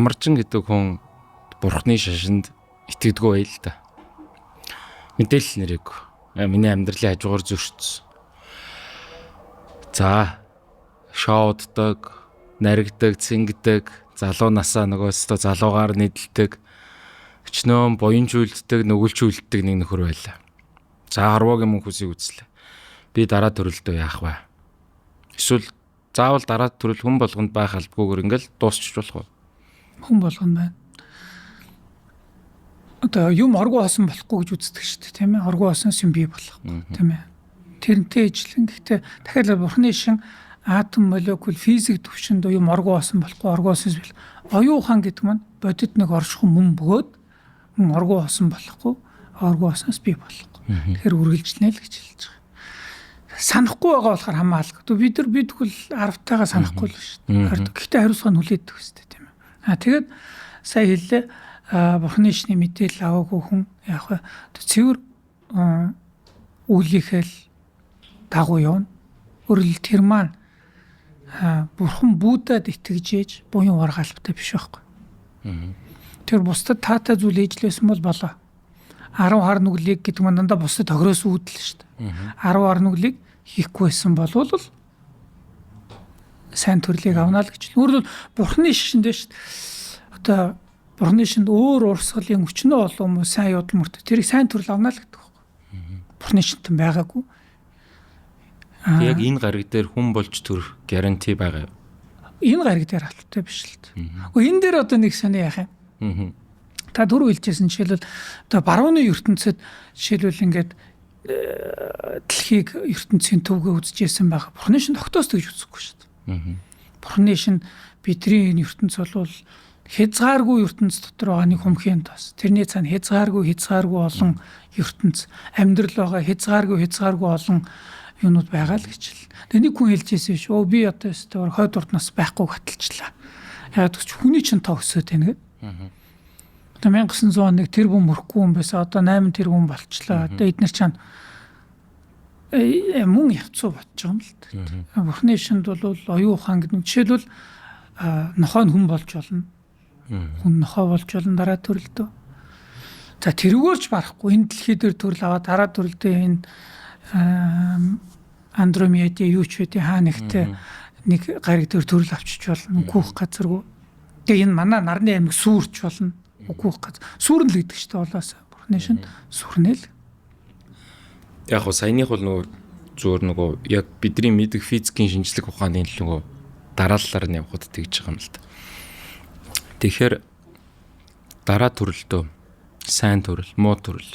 Намаржин гэдэг хүн бурхны шашинд итгэдэггүй байл л да. Мэдээлэл нэрэг. Миний амьдралын хажуугаар зөрчсөн. За шоуддаг, наригдаг, цэнгдэг, залуу насаа нөгөө өстө залуугаар нийдэлдэг, өчнөө буян чүүлддэг, нүгэлч үлддэг нэг нөхөр байлаа. За харваагийн мөнх хүсийг үзлээ. Би дараа төрөлдөө яах вэ? Эсвэл заавал дараа төрөл хүн болгонд байх албагүйгээр ингээл дуусчих болох уу? Хүн болгоно байна. Одоо юм оргуу хосон болохгүй гэж үздэг шүү дээ, тийм ээ. Оргуу хосноос юм бий болохгүй, тийм ээ. Тэрнтэй ижилхэн гэхдээ дахиад бурхны шин атом, молекул, физик төвшөнд юм оргуу хосон болохгүй, оргуу хосноос бил. Оюун ухаан гэдэг маань бодит нэг оршихуй мөн бөгөөд мөн оргуу хосон болохгүй, оргуу хосноос бий болохгүй. Тэгэхээр үргэлжлэнэ л гэж хэлж байгаа. Санахгүй байгаа болохоор хамаалгүй. Бид нар бид тэгвэл 10-тайгаа санахгүй л шүү дээ. Гэхдээ хариуцлага нь хүлээдэг үстэй, тийм ээ. А тэгээд сая хэллээ, бурхны шний мэдээлэл аваагүй хүн яг вэ? Цэвэр үйлийнхээ л дагуу явна. Өөрөлд тэр маань бурхан Буддад итгэж ээж буян warах албатай биш байхгүй. Тэр бусдад таатай зүйл ээжлээсэн бол болоо. 10 хар нүглийг гэдэг маань дандаа бусдад тохироос үүдэл шүү дээ. 10 хар нүглийг хийхгүй байсан болвол сайн төрлийг авна л гэж. Өөрөлд бурхны шишэндээ шүү дээ. Одоо бурхны шинд өөр урсгалын өчнөө олон хүмүүс сайн явдал мөртөө тэрийг сайн төрөл авна л гэдэг байхгүй. Бурхны шинтэн байгаагүй. Яг энэ гариг дээр хүн болж төрөх гаранти байгаа юу? Энэ гариг дээр албатай биш л дээ. Гэхдээ энэ дээр одоо нэг сони яах юм? Та түрүү хэлжсэн жишээлбэл одоо барууны ертөнцид жишээлбэл ингээд дэлхийг ертөнцийн төвгөө үзэжсэн байгаа. Бурхны шин тогтоос тэгж үзэхгүй шүү дээ. Бурхны шин бидний энэ ертөнц бол хязгааргүй ертөнц дотор байгаа нэг хумхийн тос. Тэрний цаана хязгааргүй олон ертөнц, амьдрал байгаа хязгааргүй олон юунууд байгаа л гэж л. Тэгээ нэг хүн хэлж ирсэн шүү. Би одоо өстө хойд урд нас байхгүй гаталчлаа. Яг ч хүний чинь тоо өсөөд байна гэд. Одоо 1901 тэрбум мөрөхгүй хүн байсан. Одоо 8 тэрбум болчлоо. Одоо эднэр чанд мөн явцуу бодож байгаа юм л да. Бурхны шинд бол оюун ухаан гэдэг нь жишээлбэл нохой нь хүн болж болно. Хүн нохой болж болно дараа төрөлдөө. За тэрүүгээр ч барахгүй энэ дэлхий дээр төрөл аваад дараа төрөлдөө энэ Андромеда юу ч үгүй хаа нэгтэй нэг гариг дээр төрөл авчиж болно. Үгүйх газаргүй. Тэгээ энэ манай нарны аймаг сүрч болно. Үгүйх газар. Сүрнэ л гэдэг чинь болоос. Бурхны шинд сүрнэ л. Яг хөө саяных бол нөгөө зүгээр нөгөө яг бидний мэдэх физикийн шинжлэх ухааны л нөгөө дарааллаар нь явхад тэгж байгаа юм л да. Тэгэхээр дараа төрөлдөө сайн төрөл, муу төрөл,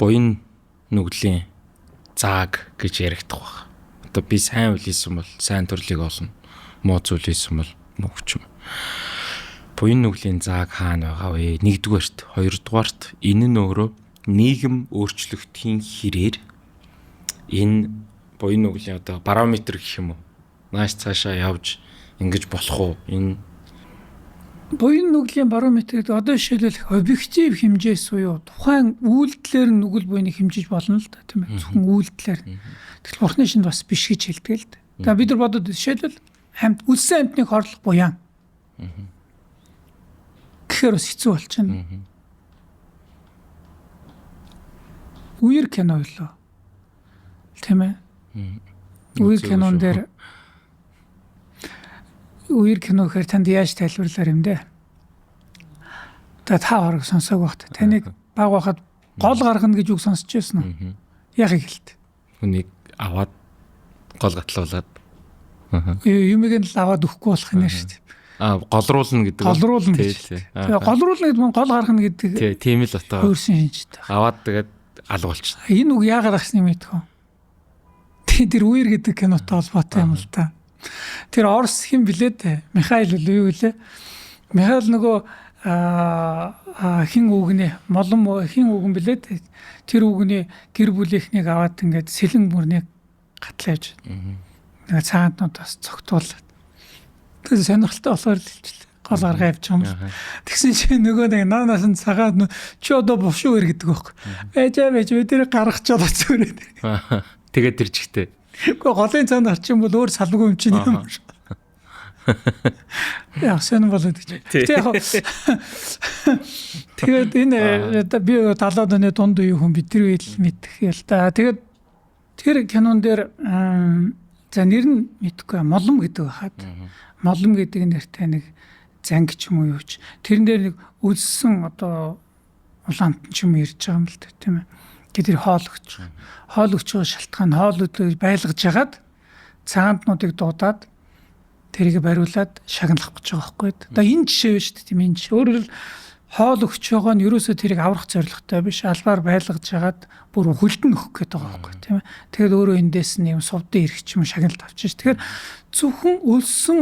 буян нүглийн зааг гэж яригдах баг. Одоо би сайн үйл хийсэн бол сайн төрлийг олно. Муу зүйл хийсэн бол нүгч юм. Буян нүглийн зааг хаана байгаа вэ? Нэгдүгээрт, хоёрдугаарт энэ нь өөрөө нийгэм өөрчлөгдөхийн хэрээр энэ буян нүглийн одоо барометр гэх юм уу? Нааш цаашаа явж ингэж болох уу? Энэ буян нүглийн барометр гэдэг одоо жишээлбэл объектив хэмжээс буюу тухайн үйлдэлээр нь нүгэл буяныг хэмжиж болно л да, тийм ээ. Зөвхөн үйлдэлээр. Тэгэл бурхны шинд бас биш гэж хэлдэг л да. Тэгээ бид нар бодод жишээлбэл амьд үлсэн амьтныг хорлох буян. Тэгэхээр бас хэцүү болчихно. Үер кино байлоо. Тийм ээ. Үер кинон дээр үер кино гэхээр танд яаж тайлбарлаар юм бэ? Одоо та бараг сонсоог багт. Таныг баг байхад гол гаргана гэж үг сонсч байсан уу? Яхийг хэлт. Хүнийг аваад гол гатлуулад. Юмыг нь л аваад өгөхгүй болох юм шүү дээ. А голруулна гэдэг. Голруулна гэж. Тэгээ голруулна гэдэг нь гол гаргана гэдэг. Тий, тийм л утга. Хөөрсөн шинжтэй. Аваад тэгээд алга болчихно. Энэ үг яагаад агсныг мэдэх вэ? Тэр үер гэдэг кинотой холбоотой юм л та. Тэр Орос хэн блээ дээ? Михаил юу вэ? Михаил нөгөө хин үгний молон хин үгэн блээ дээ. Тэр үгний гэр бүлийнхнийг аваад ингээд сэлэн мөрнийг гатлаа явж. Нэг цагаантнууд бас цогтуулаад. Тэр сонирхолтой болохоор л хэлчихлээ. Гол гаргаа явж байгаа юм л. Тэгсэн чинь нөгөө нэг наанаас нь цагаан чи одоо бушуу өр гэдэг байхгүй. Байж байж бид нэр гаргах ч одоо зүрээ. Тэгээд тэр чигтээ. Гэхдээ голын цаана гарч юм бол өөр салбгүй юм чинь юм шиг. Яг сонир болоод гэж. Гэтэ яг тэгээд энэ би 70-аад оны дунд үеийн хүн, бид тэр үйл мэдэх л да. Тэгээд тэр кинон дээр за нэр нь мэдэхгүй, Молом гэдэг байхад, Молом гэдэг нэртэй нэг занг ч юм уу юу ч, тэрэн дээр нэг өлссөн одоо улаан амтан ч юм уу ирж байгаа юм л да, тийм ээ. Тэгээд тэр хоол өгч. Хоол өгч байгаа шалтгаан хоол өдөө байлгаж хагаад цагаантнуудыг дуудаад тэрийг бариулаад шагналах гэж байгаа байхгүй. Одоо энэ жишээ биш үү, тийм, энэ жишээ. Өөрөөр хоол өгч байгаа нь ерөөсөө тэрийг аврах зорилготой биш. Албаар байлгаж хагаад бүр хөлдөн өгөх гээд байгаа байхгүй, тийм ээ. Тэгээд өөрөө эндээс нь юм сувдын эрх ч юм шагналт авчих ш. Тэгэхээр зөвхөн өлсөн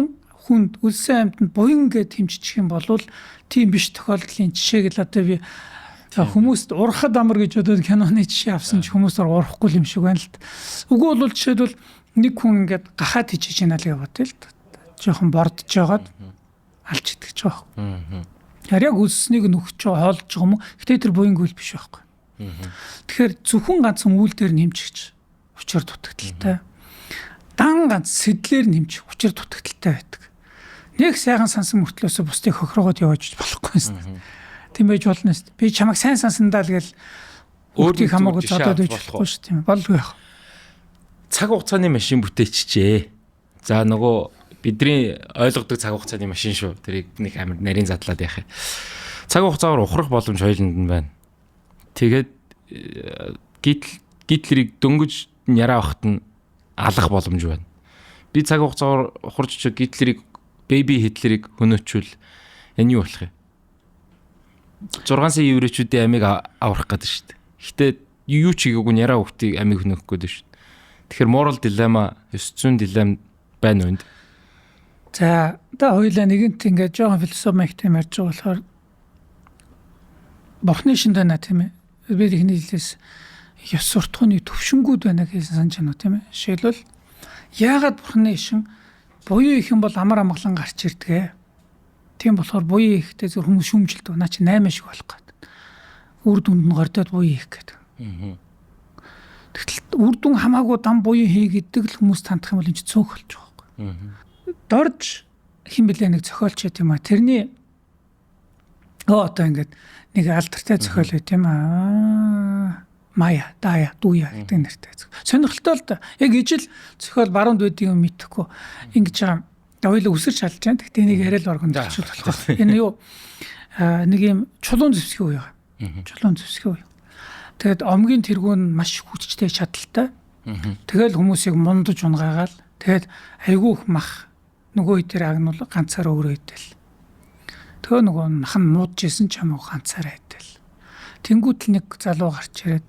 хүнд, өлсөн амьтанд буян гэж хэмжчих юм бол тийм биш тохиолдлын жишээг л одоо би хүмүүст урахад амар гэж одоо киноны жишээ авсан ч хүмүүс урахгүй юм шиг байна л. Үгүй бол жишээлбэл нэг хүн ингээд гахаад хичээж байна л гэж бодъё л. Жохон бордож жагаад алж идэж байгаа байхгүй. Яг яг өлснийг нөхөж байгаа, хоолж байгаа юм уу? Гэтэ тэр буян гүйл биш байхгүй. Тэгэхээр зөвхөн ганцхан үйл дээр нэмчихэж учир дутагдaltaй. Дан ганц сэдлэр нэмчих учир дутагдaltaй байдаг. Нэг сайхан сансан мөртлөөсөө бусдыг хохирогоод явж болохгүй юм. Тийм байж болно шүү. Би чамайг сайн сансандаа л гэл өөртөө хамаагүй зодоод байж болохгүй шүү, тийм болгүй яах. Цаг хугацааны машин бүтээчихжээ. За, нөгөө бидний ойлгодог цаг хугацааны машин шүү. Тэрийг нэг амар нарийн задлаад яах юм. Цаг хугацаагаар ухрах боломж хоёуланд нь байна. Тэгээд Гитлерийг дөнгөж яраа авахт нь алах боломж байна. Би цаг хугацаагаар ухарч очиж Гитлерийг, baby Хитлерийг хөнөөчвөл энэ юу болох юм? 6 сая еврейчүүдийн амийг аврах гэдэг шүү дээ. Гэтэ юу ч хийгээгүй яраа хүүхдийг амийг хөнөөх гэдэг шүү дээ. Тэгэхээр moral dilemma, ёс зүйн дилемма байна уу энд? За, одоо хоёулаа нэгэнт ингээд жоохон философи маягтай ярьж байгаа болохоор Бурхны шинд байна, тийм ээ. Би эхний хэлээс ёс суртахууны төвшингүүд байна гэсэн санаж байна уу, тийм ээ. Жишээлбэл, яагаад Бурхны шин буян их юм бол амар амгалан гарч ирдэг. Тийм болохоор буян ихтэй зөв хүмүүс шүүмжилдэг. Наа чи 8 шиг болох гээд. Үр дүнд нь гордоод буян хийх гээд. Тэгтэл үр дүн хамаагүй дам буян хий гэдэг л хүмүүс тандах юм бол энэ ч цөөх болж байгаа байхгүй. Дорж хин блэ, нэг зохиолч байт юм а. Тэрний одоо ингээд нэг алдартай зохиол байт юм аа. Мая, Дая, Дуя гэдэг нэртэй. Сонирхолтой л да. Яг ижил зохиол, баруунд байдаг юм мэдэхгүй. Ингэж байгаа. Ойлоо үсэрч алж байна. Гэхдээ энийг яриа л бараг өндөрлөж болох. Энэ юу, нэг юм чулуун зэвсгийн үе байгаа. Чулуун зэвсгийн үе. Тэгээд омгийн тэргүүн маш хүчтэй, чадaltaй. Тэгэл хүмүүсийг мундаж унгаагаал. Тэгээд айгүй их мах нөгөө тэр агнуул ганцаараа өөрөө идэл. Тэгээ нөгөө мах нь муудж исэн ч хамаагүй ганцаараа идэл. Тэнгүүт л нэг залуу гарч ирээд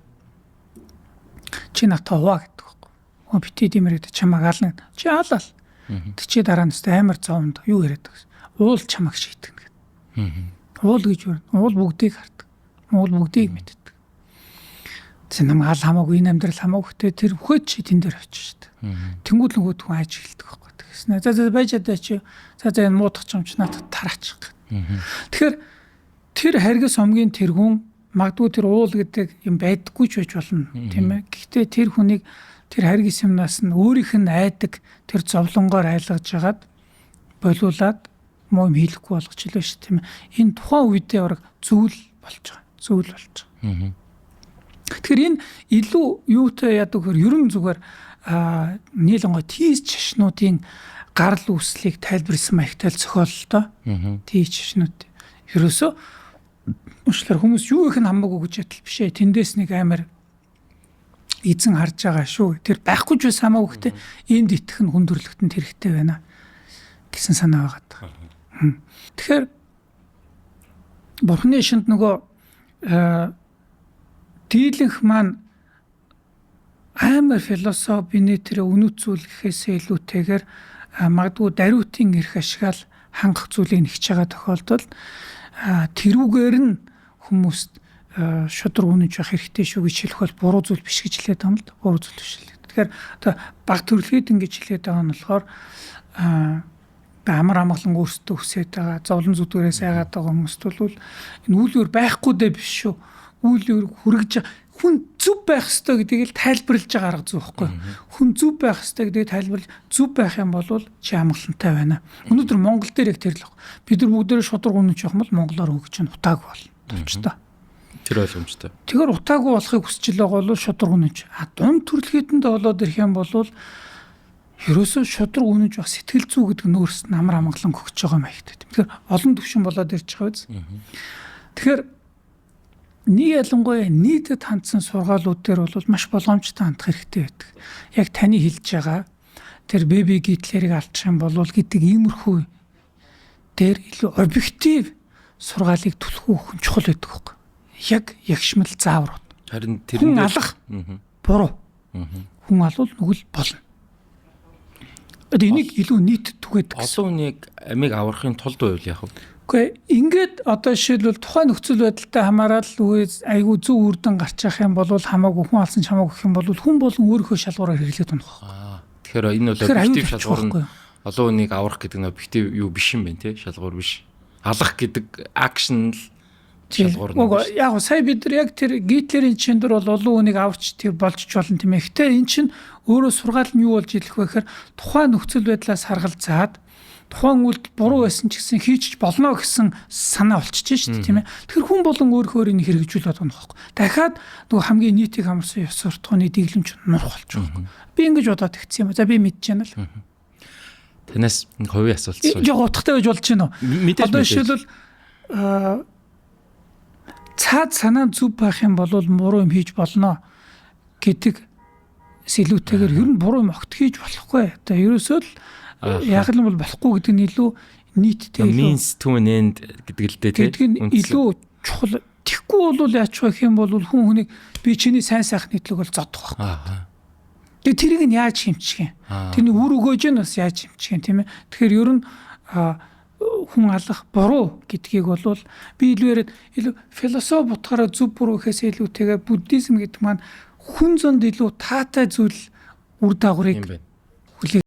чи натаа хуваа гэдэг байхгүй. Өө бити димэрээд чамааг ална. Чи алал. Тэг чи дараа нь амар зовонд юу яриад байгаа. Уул чамааг шийтгэнэ гэдэг. Уул гэж юу? Уул бүгдийг хардаг. Уул бүгдийг мэддэг. Тэг намайг ал хамаагүй, энэ амьдрал хамаагүй, гэхдээ тэр үхээд чи тэн дээр очиж шүү дээ. Тэнгүүт нөгөө хүн айж эхэлдэг байхгүй. Тэгснэ. За за, байж одоо чи, за за, энэ муудах юм чи надад тараачих. Тэгэхээр тэр харгас омгийн тэргүүн магадгүй тэр уул гэдэг юм байдаггүй ч байж болно, тийм ээ. Гэхдээ тэр хүнийг тэр харгас юмнаас нь өөрийнх нь айдаг тэр зовлонгоор айлгаж хагаад болиулаад муу юм хийлэхгүй болгож илээ шүү, тийм ээ. Энэ тухайн үедээ бараг зүйл болж байгаа. Зүйл болж байгаа. Тэгэхээр энэ илүү юутай яадаг вөхөр, ерөн зүгээр нийлэнгой тийс чашнуудын гарал үүслийг тайлбарласан маягтай л зохиол л доо. Тийс чашнууд. Ерөөсөө уучлаар хүмүүс юу их нь хамаагүй гэж ятал биш ээ. Тэндээс нэг амар эзэн харж байгаа шүү. Тэр байхгүй ч байсан хамаагүй, гэхдээ энд итгэх нь хүндрэлтэн хэрэгтэй байна гэсэн санаа байгаа. Тэгэхээр Бурхны шинд нөгөө дийлэнх маань амар философины тэр үнэт зүйл гэхээсээ илүүтэйгээр магадгүй даруйтын эрх ашгаал хангах зүйлийг нэгч байгаа тохиолдолд тэрүүгээр нь хүмүүст шудраг үнэнч байх хэрэгтэй шүү гэж хэлэх бол буруу зүйл биш гэж хэлээд байгаа юм л да. Буруу зүйл биш л. Тэгэхээр одоо баг төрөлхийд ингэж хэлээд байгаа нь болохоор амар амгалан өөрсдөө хүсээд байгаа, зовлон зүдгээрээс айгаад байгаа хүмүүст бол энэ үйл үр байхгүй дээ биш шүү. Үйл үр хүргэж Хүн зөв байх ёстой гэдгийг л тайлбарлаж байгаа арга зүй байхгүй. Хүн зөв байх ёстой гэдгийг тайлбарлаж, зөв байх юм бол чи амгалантай байна. Өнөөдөр Монгол дээр яг тэр л баг. Бид нар бүгдээрээ шударга үнэнч явах юм бол монголоор хөгжиж нь утаагүй болно. Товчтой. Тэр ойлгомжтой. Тэгэхээр утаагүй болохыг хүсэж л байгаа бол шударга үнэнч. А дунд төрөлхийтэнд болоод ирэх юм бол ерөөсөө шударга үнэнч бас сэтгэл зүй гэдэг нь өөрсөд нь амар амгалан өгч байгаа юм аягтай. Тэгэхээр олон төвшин болоод ирж байгаа биз. Тэгэхээр нэг ялангуяа нийтэд хандсан сургаалууд дээр бол маш болгоомжтой хандах хэрэгтэй байдаг. Яг таны хэлж байгаа тэр бэби Гитлерийг алдчих юм бол гэдэг иймэрхүү дээр илүү объектив сургаалыг түлхүү өгөх нь чухал байдаг байхгүй. Яг ягшмал зааврууд. Харин Хүн тэрэн дээр алах буруу. Хүн алвал нүгэл болно. Одоо энийг илүү нийтэд түгээдэг гэсэн. Олон хүнийг амийг аврахын тулд байвал яах вэ? Үгүй, ингээд одоо жишээлбэл тухайн нөхцөл байдалтай хамаарал үгүй айгүй зөв үр дүн гарч явах юм бол хамаагүй хүн алсан ч хамаагүй гэх юм бол хүн болон өөрийнхөө шалгуураар хэрэглээд унах. Тэгэхээр энэ бол Тэгэхээр аюул объектив шалгуур нь байхгүй юу? олон хүнийг аврах гэдэг нь объектив юу биш юм байна те, шалгуур биш. Алах гэдэг акшн л шалгуур нь. Үгүй, яг сая бид нар яг тэр Гитлерийн чин дээр бол олон хүнийг авч тэр болж ч болно тийм ээ. Гэтэ эн чин өөрөө сургаал нь юу болж илэх вэ гэхээр тухайн нөхцөл байдлаас харгалзаад тухайн үйлдэл буруу байсан ч гэсэн хийчих болно гэсэн санаа болчихж шүү дээ тийм ээ. Тэгэхээр хүн болон өөрийнхөө энэ хэрэгжүүлээд байгаа нөхгүй. Дахиад нөгөө хамгийн нийтийг хамарсан ёс суртахууны дэглэмж нурах болж байгаа юм. Би ингэж бодоод тэгсэн юм. За би мэдэж байна л. Танаас нэг хувийн асуулт асууя. Жог утгатай байж болж байна уу? Мэдээж. Одоо жишээлбэл цаад санаа зөв байх юм бол буруу юм хийж болно гэдэг сэлүүтэйгээр ер нь буруу юм огт хийж болохгүй. Одоо ерөөсөө л яг л бол болохгүй гэдэг нь илүү нийтдээ илүү means to an end гэдэг л дээ тий. гэдэг нь илүү чухал. Тэгэхгүй бол яач вэ гэх юм бол хүн хүнийг би чиний сайн сайхны төлөг бол зодох байхгүй. Тэгээ тэрийг нь яаж хэмжих юм? Тэрний үр өгөөж нь бас яаж хэмжих юм, тийм ээ. Тэгэхээр ер нь хүн алах буруу гэдгийг бол би илүү яриад илүү философи утгаараа зөв буруу гэхээс илүүтэйгээр буддизм гэдэг маань хүн зөнд илүү таатай зүйл үр дагаврыг юм байна. хүлээх